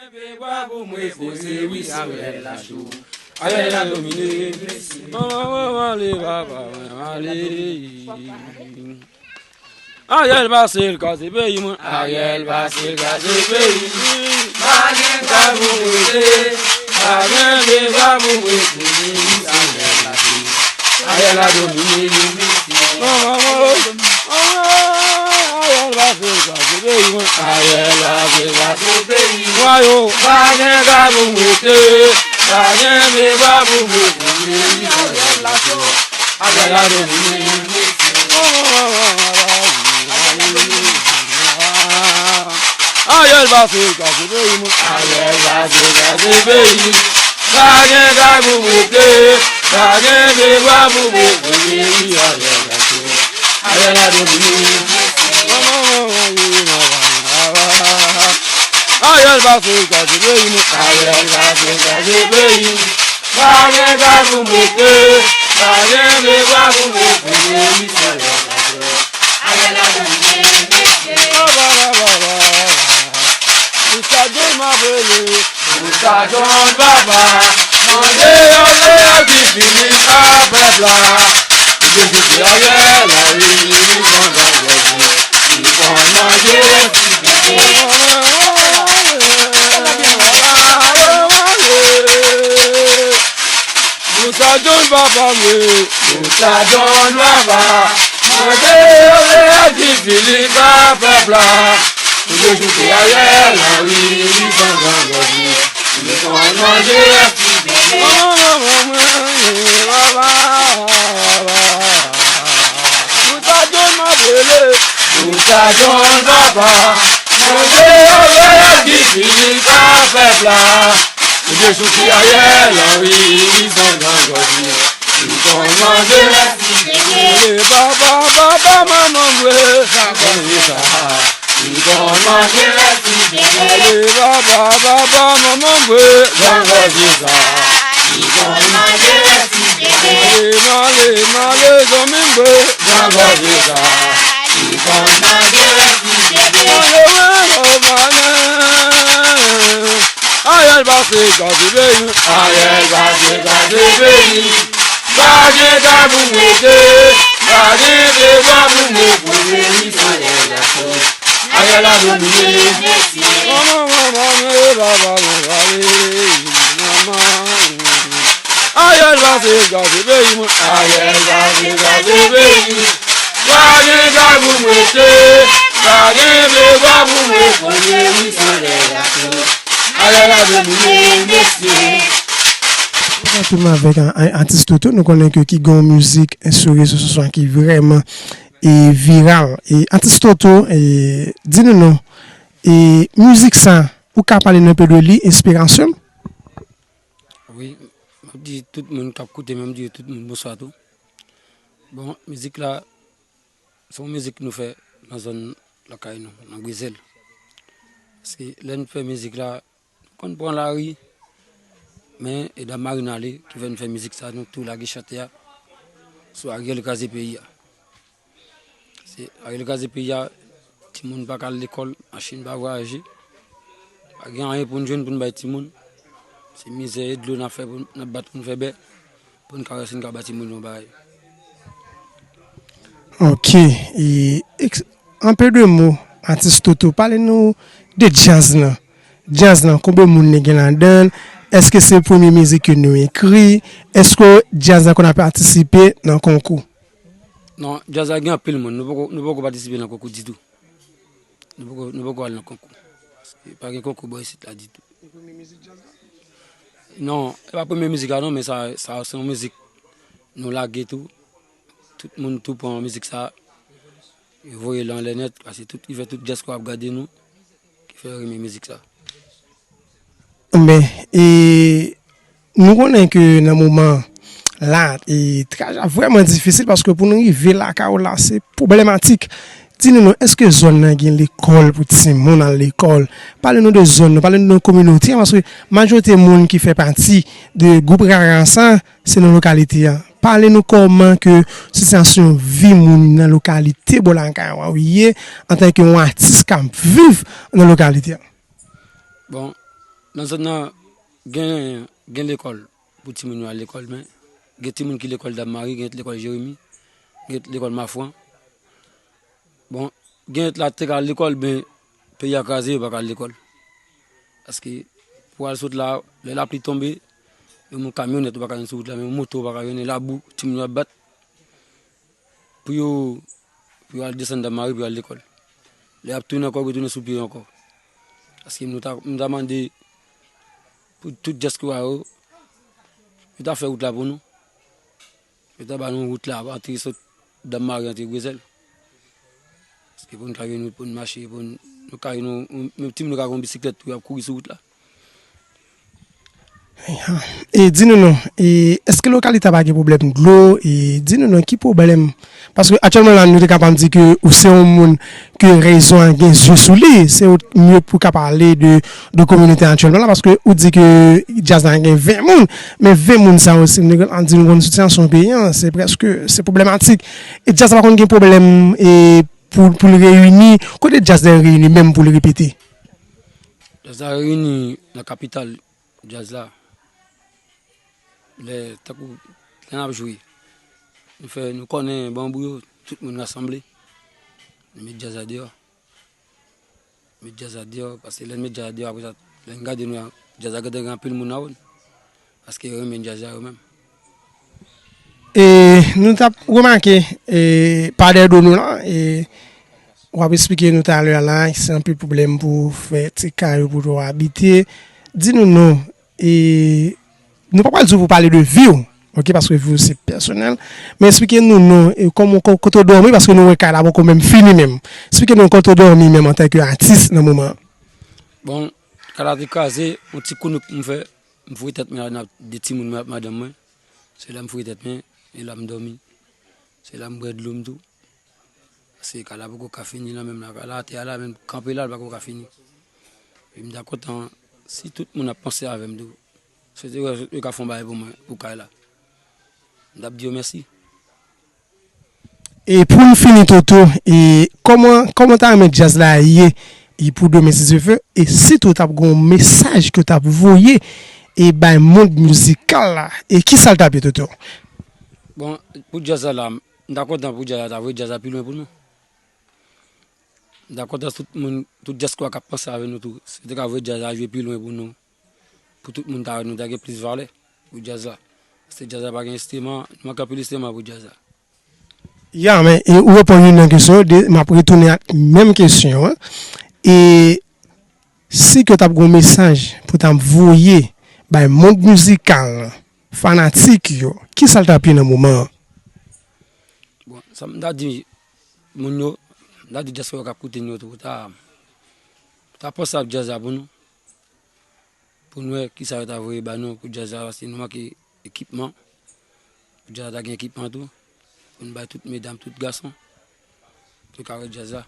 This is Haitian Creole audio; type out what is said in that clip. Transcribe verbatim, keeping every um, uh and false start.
Pebwa pou mwen koze wi Ariel la cho. Ariel la domine. Manman mwen ale, papa mwen ale. Ariel pase l kraze peyi mwen. Ariel pase l kraze peyi mwen. Pa gen kay pou mwen rete. Pa gen pebwa pou mwen koze wi Ariel la cho. Ariel la domine. Manman mwen. Ariel pase l kraze peyi mwen. Ariel pase l kraze peyi mwen. Pa gen kay pou m rete. Pa gen pebwa pou m rete. Ariel la domine. Ariel pase l kraze peyi mwen. Ariel pase l kraze peyi mwen. Pa gen kay pou m rete. Pa gen pebwa pou m rete. Ariel la domine. Ariel pase l kraze peyi mwen. Ariel pase l kraze peyi mwen. Pa gen kay pou m rete. Pa gen pebwa pou m rete. Ariel la domine. Moussa John m ap rele. Moussa John papa. Mande yo le a ki fini pa pèp la. Jezi di Ariel la wi, li konn manje. Li konn manje. Moussa John papa mwen. Moussa John papa. Mande yo le a ki fini pa pèp la. Pou yo joute Ariel Henry, li pran grangòj li. Li konn manje. Pou sa John m ap rele. Pou sa John papa. Manje Ariel ki fini pa pèp la. Pou yo joute Ariel Henry, li pran grangòj li. Li konn manje. Papa, papa, manman mwen. Sa konn sa. Li konn manje. Papa, papa, manman mwen. Jan Jezi sa. Li konn manje. Male, male, male, zanmi mwen. Jan Jezi sa. Li konn manje. Manje, manje, manje. Ariel pase kraze peyi. Ariel pase kraze peyi. Pa gen kay pou m rete. Pa gen devwa pou m repoze. Ariel la domine. Manman, manman, manman, papa, manman, manman. Ariel pase kraze peyi mwen. Ariel pase kraze peyi mwen. Pa gen kay pou m rete. Pa gen devwa pou m repoze. Ariel la domine, mesye. Kontan tou m avèk a- a- atis Toto, nou konnen ke ki gen yon mizik sou rezo sosyo ki vrèman e viral. E atis Toto, e, di nou non, e mizik sa, ou ka pale nou enpe de li, enspirasyon? Wi, m ap di tout moun k ap koute m, m ap di tout moun bonswa tou. Bon, mizik la, se yon mizik nou fè nan zòn lakay nou, nan Grizèl. Paske lè n fè mizik la, nou konn pran lari, men e dam Marina ale ki fè n fè mizik sa, nou tou lage chante a sou Ariel kraze peyi a. Se Ariel kraze peyi a, timoun pa ka al lekòl, machin pa vwayaje, pa gen anyen pou n jwenn pou n bay timoun. Se mizè e dlo n ap fè pou n ap bat pou n fè bè, pou n ka wè si n ka ba timoun yo bagay. Ok, e, eks- an pe de mo, atis Toto, pale nou de djaz lan. Djaz lan, konbyen moun li gen ladan l? Èske se premye mizik ke nou ekri? Èske djaz lan konn ap patisipe nan konkou? Non, djaz la gen anpil moun. Nou poko, nou poko patisipe nan konkou ditou. Nou poko, nou poko al nan konkou. Paske pa gen konkou bò isit la ditou. Non, e pa premye mizik la non, men sa, sa se yon mizik nou lage tou. Tout moun tou pran mizik sa, yo voye l anlè nèt, paske tout, li fè tout dyaspora ap gade nou, ki fè yo renmen mizik sa. Men, e, nou konnen ke nan moman la, e, traj la vrèman difisil, paske pou nou rive lakay ou la, se pwoblematik. Di nou non, èske zòn nan gen lekòl pou timoun al lekòl? Pale nou de zòn nan, pale nou de kominote an, paske majorite moun ki fè pati de gwoup Rara sa, se nan lokalite a. Pale nou kòman ke sitiyasyon vi moun nan lokalite bò lakay ou ye, antanke yon atis k ap viv nan lokalite a. Bon, Nan zòn nan, gen, gen lekòl pou timoun yo al lekòl, men gen timoun ki lekòl Dam Mari, gen lekòl Jeremi, gen lekòl Mafran. Bon, gen la te ka al lekòl, men peyi a kraze, yo pa ka al lekòl. Paske pou al sot la, lè lapli tonbe, menm yon kamyonèt ou pa ka jwenn sou wout la, menm yon moto ou pa ka jwenn, e labou, timoun yo ap bat pou yo, pou yo al desann Dam Mari, pou yo al lekòl. Lè y ap tounen ankò, yo tounen sou pye yo ankò. Paske nou ta, nou ta mande pou tout dyaspora yo, yo ta fè wout la pou nou. Yo ta ba nou wout la, antre sot Dam Mari, antre Gwezèl. Paske pou nou ka jwenn wout, pou nou mache, pou nou, nou ka jwenn yon, yon, menm timoun yo ka gen yon bisiklèt tou, y ap kouri sou wout la. E di nou non, e èske lokalite a pa gen pwoblèm dlo? E di nou non, ki pwoblèm? Paske aktyèlman la, nou te kapab di ke ou se yon moun ke rezon an gen zye sou li, se ou k mye pou ka pale de, de kominote an aktyèlman la, paske ou di ke djaz la gen ven moun, men ven moun sa yo, si nou an di nou konn sitiyasyon peyi an, se prèske, se pwoblematik. E djaz la pa konn gen pwoblèm e pou, pou l reyini, kote djaz la reyini menm pou l repete? Djaz la reyini nan kapital djaz la. Lè, tankou, lè n ap jwe, nou fè, nou kònen banbou yo, tout moun rasanble. Nou met djaz la deyò. Met djaz la deyò, paske lè n met djaz la deyò, apre sa, lè n gade nou, djaz la gentan gen anpil moun nan wout. Paske yo renmen djaz la yo menm. E nou t ap remake, e pa dèyè do nou la, e w ap eksplike nou talè la, se anpil pwoblèm pou fè ti kay ou pou w abite. Di nou non, e nou pa pral di w pou pale de vi w, oke, paske vi w se pèsonèl, men eksplike nou non, e kòman, kote w dòmi, paske nou wè kay la poko menm fini menm. Eksplike nou kote w dòmi menm antanke atis nan moman an. Bon, kay la te kraze, yon ti kounouk m fè, m foure tèt mwen ladan ak de timoun mwen ak madanm mwen. Se la m foure tèt mwen, e la m dòmi. Se la m bwè dlo m tou. Paske kay la poko ka fini lan menm la. Kay la atè a la, menm kanpe la, l pako ka fini. E m ta kontan si tout moun ap panse avè m tou. Si yo te wè yo ka fè yon bagay pou mwen, pou kay la. M t ap di yo mèsi. E pou n fini Toto, e kòman, kòman w ta renmen djaz la ye e pou demen si Dye vle, e si tou w t ap gen yon mesaj ke w t ap voye e bay mond mizikal la, e kisa l t ap ye Toto? Bon, pou djaz la la, m ta kontan pou djaz la ta voye djaz la pi lwen pou nou. M ta kontan si tout moun, tout dyaspora k ap panse avè nou tou, si yo te ka voye djaz la jwe pi lwen pou nou. Pou tout moun ta, nou ta gen plis valè pou djaz la. Paske djaz la pa gen enstriman, nou manke anpil enstriman pou djaz la. Ya, men e, ou reponn youn nan kesyon yo, de, m ap retounen ak menm kesyon an. E si ke w t ap gen yon mesaj pou w t ap voye bay mond mizikal lan, fanatik yo, kisa l t ap ye nan moman an? Bon, sa m ta di moun yo, m ta di dyaspora k ap koute n yo tou, ta, ta panse ak djaz la pou nou. Pou n wè kisa yo ta voye ba nou pou djaz la, paske nou manke ekipman. Pou djaz la ta gen ekipman tou. Pou n bay tout medam, tout gason. Pou yo ka wè djaz la.